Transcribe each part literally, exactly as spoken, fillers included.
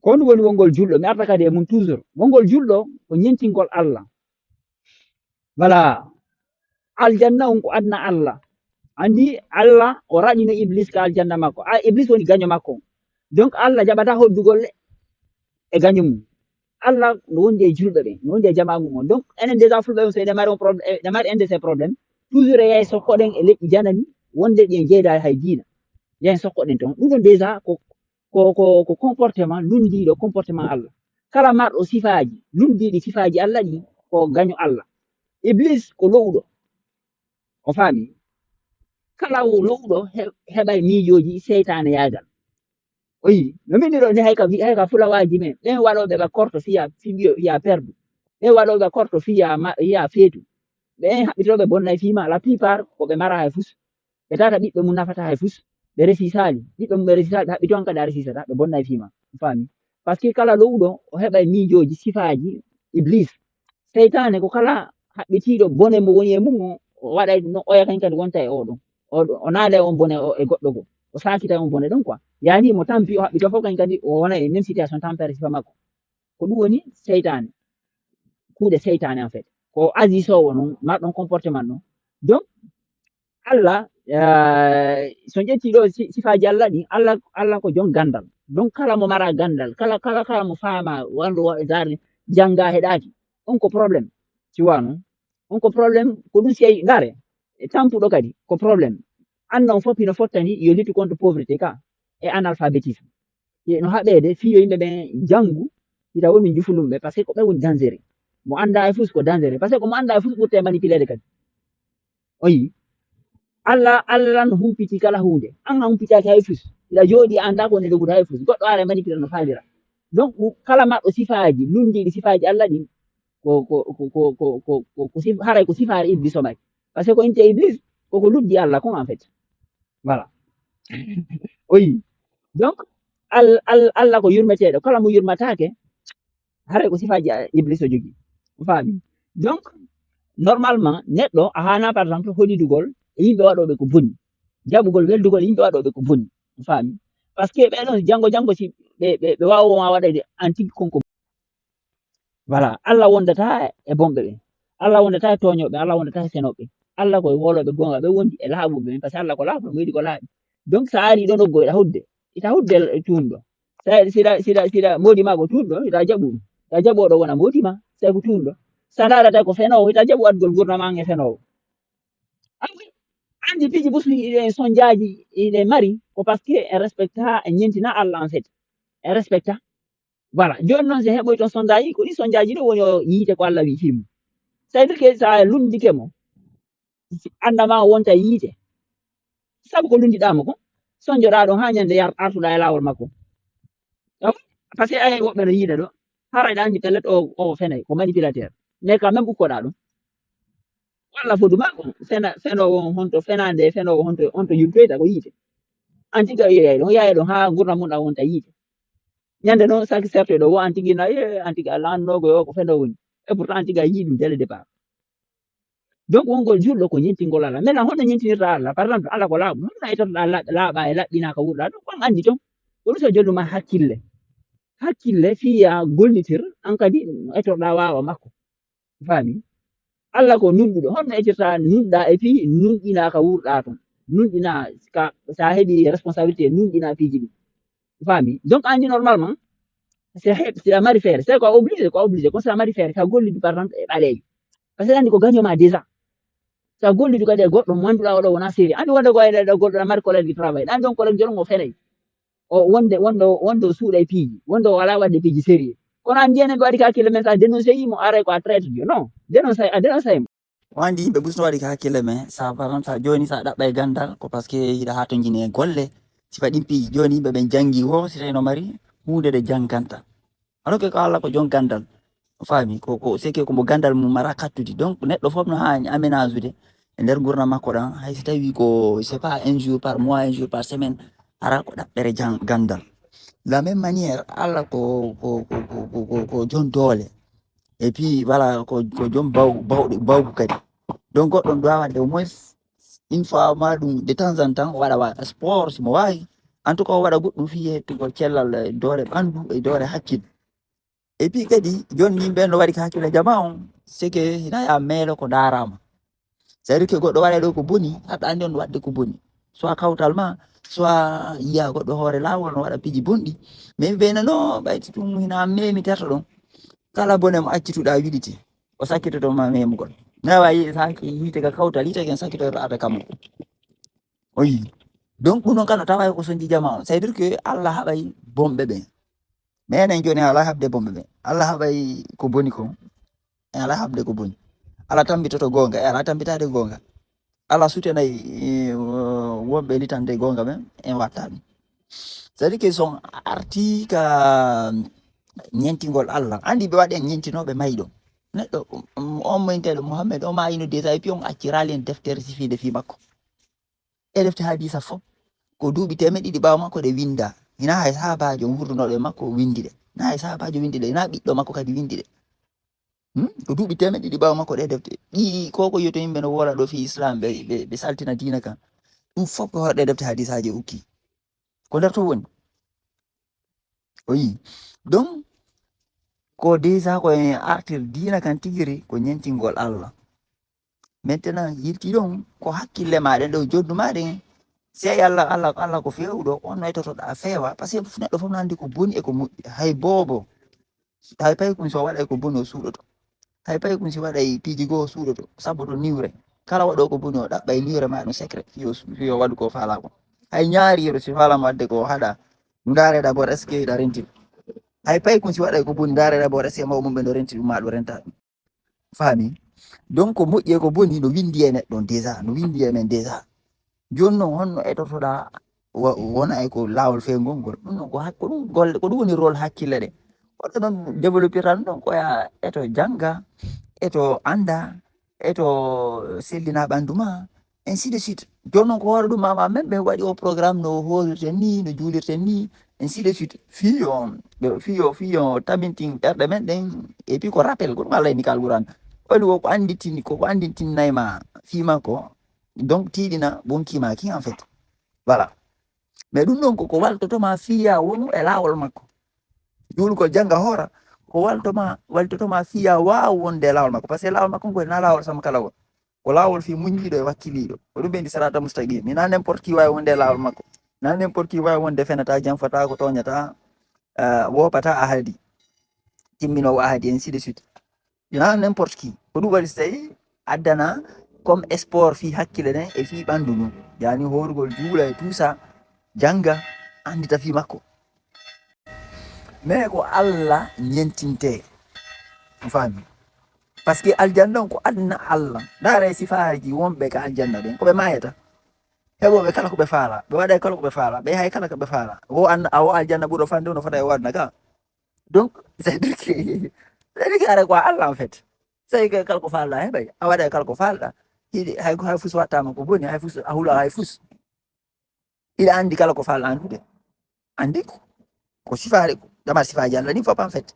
Ko ɗum woni wongol julɗo. Mi arta kadi e mum toujours. Wongol julɗo ko ñentingol Allah. Voilà. Aljanna on ko adna Allah. Andi Allah o raɗino Iblis ka aljanna makko. A Iblis woni gaño makko. Donc Allah jaɓata hoddugol e gaño mum. Allah no wondi e julɓe ɓe, no wondi e jamaa mum on. Donc enen déjà fulɓe on, so eɗen mari on problème, eɗen mari ende ces problèmes, toujours e yahay sokkoɗen e leƴƴi janani, wonde ɗen jeyda hay diina. Yahay sokkoɗen ton. Ɗum ɗon déjà ko ko ko ko comportement lunndiiɗo comportement Allah. Kala marɗo sifaaji lunndiiɗi sifaaji Allah ɗi ko gaño Allah. Iblis ko lo'uɗo. O faami? Kala o lo'uɗo he- heɓay miijooji seytaane yaagal. O yii no min ɗiɗo ni hay ka wi- hay ka fulawaaji men ɓen waɗooɓe ɓa korto fiya fiya perdu. Ɓen waɗooɓe ɓa korto fiya ma- fiya feetu. Ɓen haɓɓitooɓe bonnay fiima la plupart ko ɓe mara hay fus. Ɓe tata ɓiɓɓe mum nafata hay fus. Ɓe resi sali ɓiɓɓe mum ɓe resi sali ɓe haɓɓito an kadi a resisata ɓe bonnay fiima. Faami? Parce que kala lowɗo o heɓay miijooji sifaaji iblis. Seytaane ko kala haɓɓitiiɗo bone mo woni e mum o waɗay no oya kañ kadi wonta e oɗon. O naada e on bone e goɗɗo goo o saakita on bone ɗon quoi. Yani mo tampi o haɓɓito fof kañ kadi o wona e même situation tampere sifa makko. Ko ɗum woni seytaane. Kuuɗe seytaane en fait ko agissoowo noon marɗon comportement noon. Donc Allah so ƴetti ɗo sifaaji Allah ɗi Allah Allah ko joom ganndal. Donc kala mo mara ganndal kala kala kala mo faama wando darde jannga heɗaaki. On ko problème. Tu vois non? On ko problème ko ɗum sey ndaare e tampuɗo kadi ko problème. Anna on fof hino fottani yo lutte contre pauvreté ka e analphabétisme. No haɓeede fii yo yimɓe ɓen janngu hita woni jufulumɓe parce que ko ɓe woni dangereux. Mo annda e fus ko dangereux parce que ko mo annda e fus ɓurte manipuleede kadi. O yii Allah Allah no humpiti kala huunde an a humpitaaki hay fus. Hiɗa jooɗi a annda ko woni dogude hay fus goɗɗo ara e manipulé no faalira. Donc kala maɗɗo sifaaji lunndiiɗi sifaaji Allah ɗin ko ko ko ko ko ko ko sif haray ko sifaare iblis o mari. Parce que ko inte iblis koko luddi Allah kon en fait. Voilà. O yii donc Allah ko yurmeteeɗo kala mo yurmataake. Haray ko sifaaji iblis o jogii. O faami? Donc normalement neɗɗo a haana par exemple holidugol e yimɓe waɗooɓe ko boni. Jaɓugol weldugol e yimɓe waɗooɓe ko boni. O faami? Parce que ɓee ɗon janngo janngo si ɓe ɓe waawo ma waɗayde an tigi konko. Voilà. Allah wondata e bonɓe ɓen. Allah wondata e tooñooɓe Allah wondata e senooɓe. Allah koye woolooɓe goonga ɓe wondi e laaɓuɓe ɓen parce que Allah ko laaɓuɗo mo yiɗi ko laaɓi. Donc so a ari ɗo noggo eɗa hudde ita hudde tuunɗo. Siɗa siɗa siɗa moodi ma ko tuunɗo ita jaɓu ɗum. Ita jaɓoɗo wona moodi ma. Sey ko tuunɗo. Sa ndaarata ko fenoowo ita jaɓu adgol gurdam an e fenoowo. Anndi piiji busu hiɗen sonjaaji hiɗen mari ko parce que en respecta en ñentina Allah en fait. En respecta. Voilà. Jooni noon si heɓoy toon sondaaji ko ɗi sondaaji ɗo woni o yiite ko Allah wi fii mum. Cest à-dire que so a lunndike mo annda ma o wonta yiite. Sabu ko lunndiɗaa mo ko sonjoɗaa ɗon haa ñande yar artuɗaa e laawol makko. Par ce que ayen woɓɓe no yiida ɗo haray ɗa anndi pellet o o fenay ko manipulateur. Mais quand même ukkoɗaa ɗum. Walla fodu ma ko fena fenoowo on honto fenaande e fenoowo honto honto yurtoyta ko yiite. An tigi a yeeyay ɗon yaaya ɗon haa ngurndan mum ɗan wonta yiite. Ñande noon saki sertoy ɗo wo an tigi na e an tigi a laannoogo yo ko fenoowo woni. Et pourtant an tigi a yii ɗum dès le départ. Donc wongol julɗo ko ñentingol Allah maintenant honno ñentinirta Allah par exemple Allah ko laaɓu honno etorɗa laaɓa e laɓɓina ka wurɗa ɗum kon anndi toon. Ko ɗum so jolnuma hakkille hakkille fiya gollitir an kadi etorɗa waawa makko. Faami? Allah ko nunɗuɗo honno etirta nunɗa et puis nunɗina ka wurɗa ton. Nunɗina ka sa heɓi responsabilité nunɗina piiji ɗi. Faami? Donc anndi normalement si a heɓ si a mari feere c'est quoi obligé ko obligé ko si a mari feere ka gollidu par exemple e ɓaleejo. Parce que anndi ko gañoma déjà. Sa gollidu kadi e goɗɗo mo annduɗa oɗo wona sérieux anndi wonde ko ayɗa goɗɗo na mari collègue de travail ɗan ɗon collègue joɗo ngo fenay. O wonde wonde wonde o suuɗa e piiji wonde o alaa waɗde piiji sérieux. Kono an mbiyanen ɓe waɗi ka kilomètre a dénoncé yimo aray ko a traite jo non dénoncé a dénoncé mo. O anndi yimɓe bus no waɗi ka hakkille men sa par exemple sa jooni sa ɗaɓɓa e ganndal ko parce que hiɗa haa to jini e golle. Sifa ɗin piiji jooni yimɓe ɓen janngi wo si tawi no mari huunde nde jannganta. Alors que ko Allah ko joom ganndal. O faami ko ko c'est que ko mo ganndal mum mara kattude donc neɗɗo fof no haani aménage ude e nder ngurndan makko ɗan hay so tawi ko c'est pas un jour par mois un jour par semaine. Hara ko ɗaɓɓere ganndal. De la même manière Allah ko ko ko ko ko joom doole. Et puis voilà ko ko joom baw bawɗe bawgu kadi. Donc goɗɗo no wawa waɗde au moins une fois ma ɗum de temps en temps waɗa waɗa sport si mo wawi. En tout cas, o waɗa goɗɗum fii hettugol cellal e doole ɓanndu e doole hakkille. Et puis kadi, jooni yimɓe no waɗi ka hakkille jamaa on, c'est que hina ya meelo ko ndaaraama. C'est-à-dire que goɗɗo waɗa ɗo ko boni, haɗa anndi on waɗde ko boni. Soit kawtal ma, soit yiya goɗɗo hoore laawol no waɗa piiji bonɗi. Mais ɓe no, no, ɓayti ɗum hina meemi terto ɗon. Kala bone mo accituɗa wiɗiti, o sakkitoto ma memugol. Na wayi sa yiite ka kawtal, yiite ken sakkitoto ada kammo. O yi. Donc, ɗum ɗon kano tawa ko sonji jama on. C'est-à-dire que Allah haɓay bonɓe ɓen. Mais enen jooni ala haɓde bonɓe ɓen. Allah haɓay ko boni ko. E ala haɓde ko boni. Ala tambitoto goonga, e ala tambitaade goonga. Ala sutenay, eh, wonɓe litande goonga ɓen, en watta ɗum. C'est-à-dire que son arti ka ñentingol Allah. Andi ɓe waɗen ñentinoɓe mayɗo. Neɗɗo, um, on mo inteɗo Muhammad, o ma ino déjà, et puis on accirali en deftere sifiinde fii makko. E defte hadisa fof, ko duuɓi teemeɗe ɗiɗi ɓaawo makko ɗe winda. Hina hay sahabaajo wurdunoɗo e makko windi ɗe. Hina hay sahabaajo windi ɗe. Hina ɓiɗɗo makko kadi windi ɗe. Hmm? Ko duuɓi teemeɗe ɗiɗi ɓaawo makko ɗe defte. Ɗi ko ko yiyoto yimɓe no woola ɗo fii Islam, ɓe, ɓe, ɓe saltina diina kan. Ɗum fof ko hoɗe defte hadisaaji ukki. Ko nder to woni. O yi. Donc, ko déjà ko en artir diina kan tigiri ko ñentingol Allah. Maintenant, yilti ɗon ko hakkille ma ɗen ɗo joddu ma ɗen. Si a Allah, Allah, Allah ko feewuɗo, on no etotoɗa feewa. Parce que neɗɗo fof no anndi ko boni e ko moƴƴi. Hay boobo, hay paykun si o waɗay ko boni o suuɗoto. Hay paykun si waɗay piiji goo o suuɗoto. Sabu to niwre. Kala waɗo ko boni o ɗaɓɓay niwre ma ɗum secret. Fii o su-, fii o waɗu ko faala ko. Hay ñaariiro si faala mo waɗde ko haɗa. Ndaare d'abord est-ce que ɗa renti. Hay paykun si waɗay ko boni ndaare d'abord est-ce que mawɓe mum ɓe no renti ɗum ma ɗo renta ɗum. Faami? Donc, ko moƴƴi e ko boni no windi e neɗɗo on déjà, no windi e men déjà. Jooni non, honno etotoɗa wa-, wona e ko laawol feewngol ngol? Ɗum non ko hak-, ko ɗum golle, ko ɗum woni rôle hakkille ɗe. Ko ɗo non développirta ɗum ɗon, ko ya eto jannga, eto annda, eto sellina ɓanndu ma, ainsi de suite. Jooni non ko hoore ɗum mama men ɓe waɗi o programme no hoorirten ni, no juulirten ni, ainsi de suite. Fii yo, fii yo, fii yo tabintin ɓerɗe men ɗen, et puis ko rappel, ko ɗum Allah ni ka Alquran. Woni ko, ko annditini, ko, ko annditinnay ma fii makko, donc tiiɗina bonki ma ki en fait. Voilà. Mais ɗum ɗon ko, ko waltoto ma fii ya wonu e laawol makko. Juulugol jannga hoora, ko walto ma, waltoto ma fii ya waaw wonde e laawol makko. Parce que laawol makko ngol na laawol sama kala won. Ko laawol fii muññiiɗo e wakkiliiɗo. Ko ɗum ɓe ndi sirata mustaqim. Hina n'importe qui waawi wonde e laawol makko. Na n'importe qui waawi wonde fenata, janfata, ko tooñata, eh, woopata ahadi. Timminoowo ahadi, ainsi de suite. Hina n'importe qui. Ko ɗum waɗi so tawi addana comme sport fii hakkille ɗen e fii ɓanndu ndun. Yani hoorugol juula e tout ça, jannga, anndita fii makko. Mais ko Allah ñentinte. On faami? Parce que aljanna on ko adna Allah. Ndaare sifaaji wonɓe ka aljanna ɓen, ko ɓe maayata. Heɓoɓe kala ko ɓe faala, ɓe waɗay kala ko ɓe faala, ɓe hay kala ko ɓe faala. Wo an-, a wo aljanna ɓuuro fande, no fota e wo adna ka. Donc, c'est-à-dire que, c'est-à-dire que ara ko Allah en fait. C'est que kala ko faalɗa heɓay, a waɗay kala ko faalɗa. Hiɗi, hay, hay fus wattama ko boni, hay fus a hula hay fus. Hiɗa anndi kala ko faalɗa anndude. Anndi ko, ko sifaare ko, damar sifaaji Allah ni fof en fait.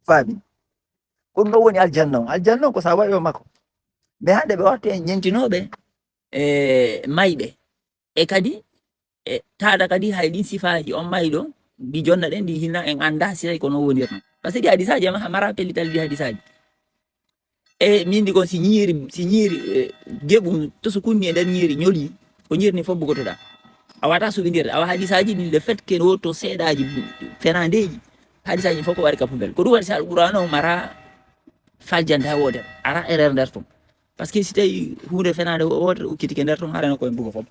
Faami? Ko ɗum ɗo woni aljanna on. Aljanna on ko sa waɗi o makko. Mais hannde ɓe wattu en ñentinooɓe, e, mayɓe. E kadi, e, taada kadi hay ɗin sifaaji on mayɗo, ɗi jonna ɗen, ɗi hina en annda si tawi ko no wonirno. Parce que ɗi hadisaaji ma, mara pellital ɗi hadisaaji. E, min ndi kon si ñiiri, si ñiiri, e, geɓu to so kunni e nder ñiiri ñoli, ko ñiiri ni fof bugotoɗa. A wata suɓindirde, awa hadisaaji ɗin, le fait que no to seeɗaaji fenaandeeji, hadisaaji fof ko waɗi ka poubelle. Ko ɗum waɗi si Alqur'aana o mara faljande hay wootere, ara erreur nder ton. Parce que si tawi huunde fenaande wootere ukkitike nder ton, harano ko en bugo fof.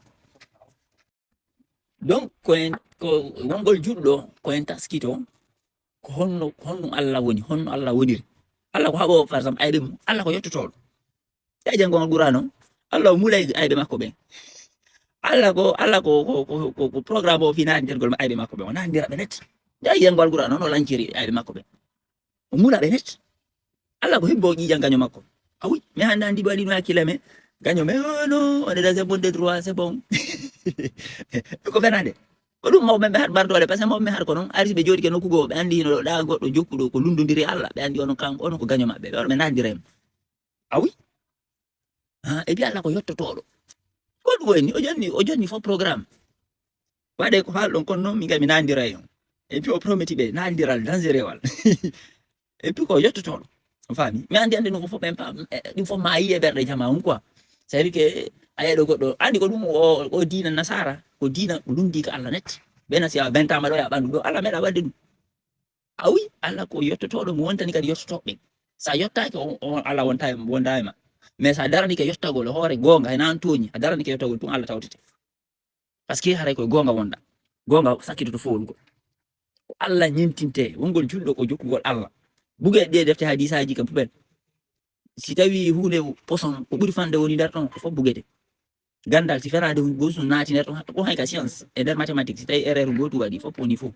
Donc, ko en, ko wongol juɗɗo, ko en taskito, ko honno, honno Allah woni, honno Allah woniri. Allah ko haɓoowo, par exemple, ayɓe mum. Allah ko yottotoɗo. Ya janngo Alqur'aana on, Allah o mulay ayɓe makko ɓen. Allah ko, Allah ko, ko, ko, ko, ko programme o fi naandirgol ma ayɓe makko ɓen. O naandira ɓe net. Ya janngo Alqur'aana on, o lanciri ayɓe makko ɓen. O mula ɓe net. Allah ko hibbo ƴiiƴan gaño makko. A wi, mi hannde anndi ɓe waɗi ɗum hakkille men. Gaño men, oh non, on est dans un bon détroit, c'est bon. Ko fenaande. Ko ɗum mawɓe men ɓe haɗ bardoole, parce que mawɓe men haɗ ko noon, ari si ɓe jooɗike nokku goo, ɓe anndi hino ɗa goɗɗo jokkuɗo ko lunndondiri e Allah, ɓe anndi onon kan, onon ko gaño maɓɓe, ɓe waɗa ɓe naandira e mum. A wi? Ah, e ɓi Allah ko yottotoɗo. Ko ɗum woni, o jonni, o jonni fof programme. Waɗe ko haalɗon kon noon, min kay mi naandira e on. Et puis o prometi ɓe naandiral dangerewal. Et puis ko yottotoɗo. On faami? Mi andi ande ɗum ko fof ɓen pam, eh, ɗum fof ma yiye ɓerɗe jama on quoi. C'est-à-dire que a yeɗo goɗɗo, andi ko ɗum o, o diina nasara, ko diina lundi ko Allah net. Ɓena si a bentama ɗo ya ɓandu ɗo, Allah meɗa wadde ɗum. A wi, Allah ko yottotoɗo mo wontani kadi yottotoɓe. Sa yottaki on, on Allah wonta e, wonda e ma. Mais sa daranike yottagol hoore gonga, hena an tooñi, a daranike yottagol tun Allah tawtete. Parce que haray koye gonga wonda. Gonga sakkitoto fowlugo. Ko Allah ñintinte, wongol julɗo ko jokkugol Allah. Buge ɗe defte hadisaji kam puɓen. Si tawi hunde poson ko ɓuri fande woni nder ton, ko fof bugete. Gandal si ferade gosu naati nder ton, ko hay ka science e nder mathématique, si tawi erreur gotu waɗi, fof woni fof.